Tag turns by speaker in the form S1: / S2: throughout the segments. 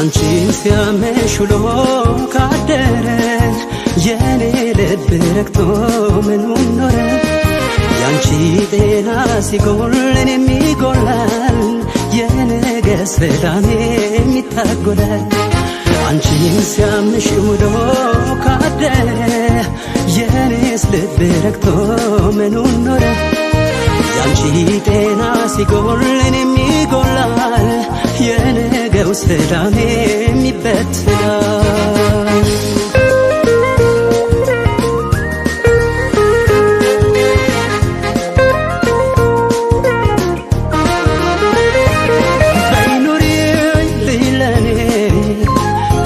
S1: አንቺን ሲያመሽ ውሎ ካደረ የኔ ልብ ረክቶ ምኑን ኖረ? ያንቺ ጤና ሲጎል እኔም ይጎላል፣ የነገ ሰላሜም ይታጎላል። አንቺን ሲያምሽ ውሎ ካደረ የኔስ ልብ ረክቶ ምኑን ኖረ? ያንቺ ጤና ሲጎል እኔም ይጎላል፣ የነገው ሰላሜም ይበትናል። በይኑሪ ለኔ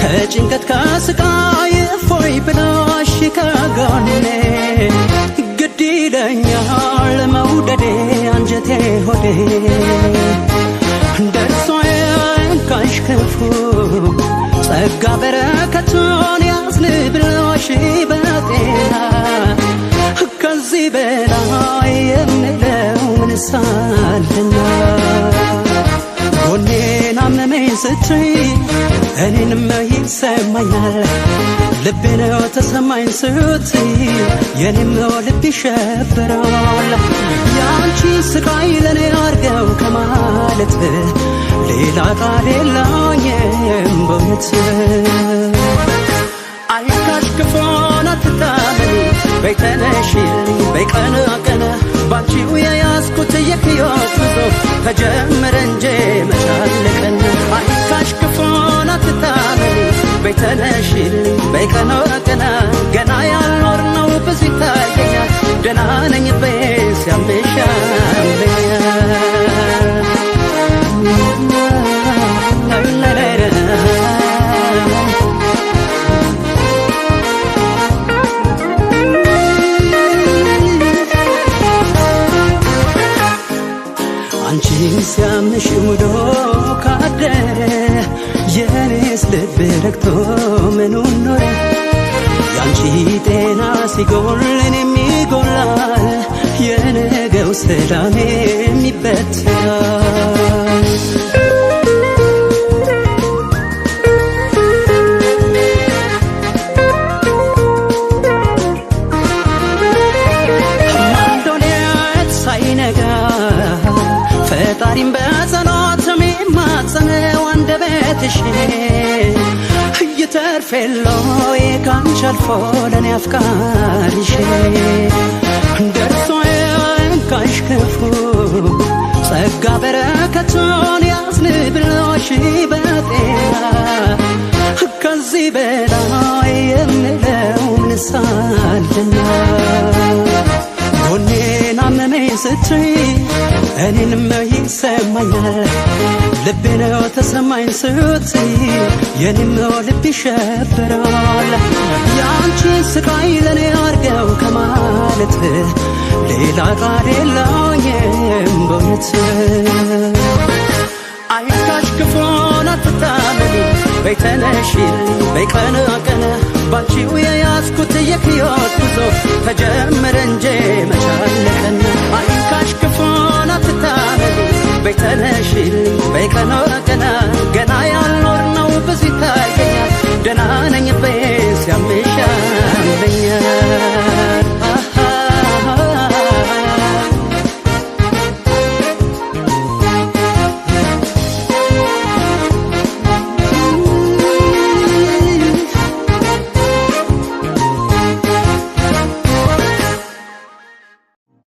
S1: ከጭንቀት ከስቃይ እፎይ ብለሽ ከጎኔ፣ ግድ ይለኛል መውደዴ አንጀቴ ሆዴ። ደርሶ የንካሽ ክፉ ጸጋ በረከቱን ያዝንብልሽ በጤና፣ ከዚህ በላይ የምለው ምንስ አለና? ጎኔን አመመኝ ስትይ እኔንም ይሰማኛል፣ ልቤ ነው ተሰማኝ ስትይ የኔም ልብ ይሸበራል። ያንቺ ስቃይ ለኔ አርገው ከማለት ሌላ ቃል የለኝም በእውነት። አይካሽ ክፉን አትታመኒ፣ በይ ተነሺልኝ፣ በይ ቀና ቀና፣ ባንቺው የያዝኩት የሕይወት ጉዞ ተጀመረ እንጂ መች አለቀና። አይካሽ ክፉን አትታመኒ፣ በይ ተነሺልኝ፣ በይ ቀና ቀና፣ ገና ያልኖርነው ብዙ ይታየኛል፣ ደህና ነኝ በይ ሲያምሽ ያመኛል። አንቺን ሲያምሽ ውሎ ካደረ የኔስ ልብ ረክቶ ምኑን ኖረ? ያንቺ ጤና ሲጎል እኔም ይጎላል፣ የነገው ሰላሜም ይበትናል። ማልዶ ሌት ሳይነጋ ፈጣሪም በጸሎት የሚማጸነው አንደበትሽ ይተርፍ የለ ካንቺ አልፎ ለኔ አፍቃሪሽ። ደርሶ የንካሽ ክፉ ጸጋ በረከቱን ያዝንብልሽ በጤና፣ ከዚህ በላይ የምለው ምንስ አለና? ጎኔን አመመኝ ስትይ እኔንም ይሰማኛል፣ ልቤ ነው ተሰማኝ ስትይ የኔም ልብ ይሸበራል። ያንቺ ስቃይ ለኔ አርገው ከማለት ሌላ ቃል የለኝም በእውነት። አይካሽ ክፉን አትታመኒ፣ በይ ተነሺልኝ፣ በይ ቀና ቀና፣ ባንቺው የያዝኩት የሕይወት ጉዞ ተጀመረ እንጂ መች አለቀና። አይካሽ ክፉን አትታመኒ፣ በይ ተነሺልኝ፣ በይ ቀና ቀና፣ ገና ያልኖርነው ብዙ ይታየኛል፣ ደህና ነኝ በይ ሲያምሽ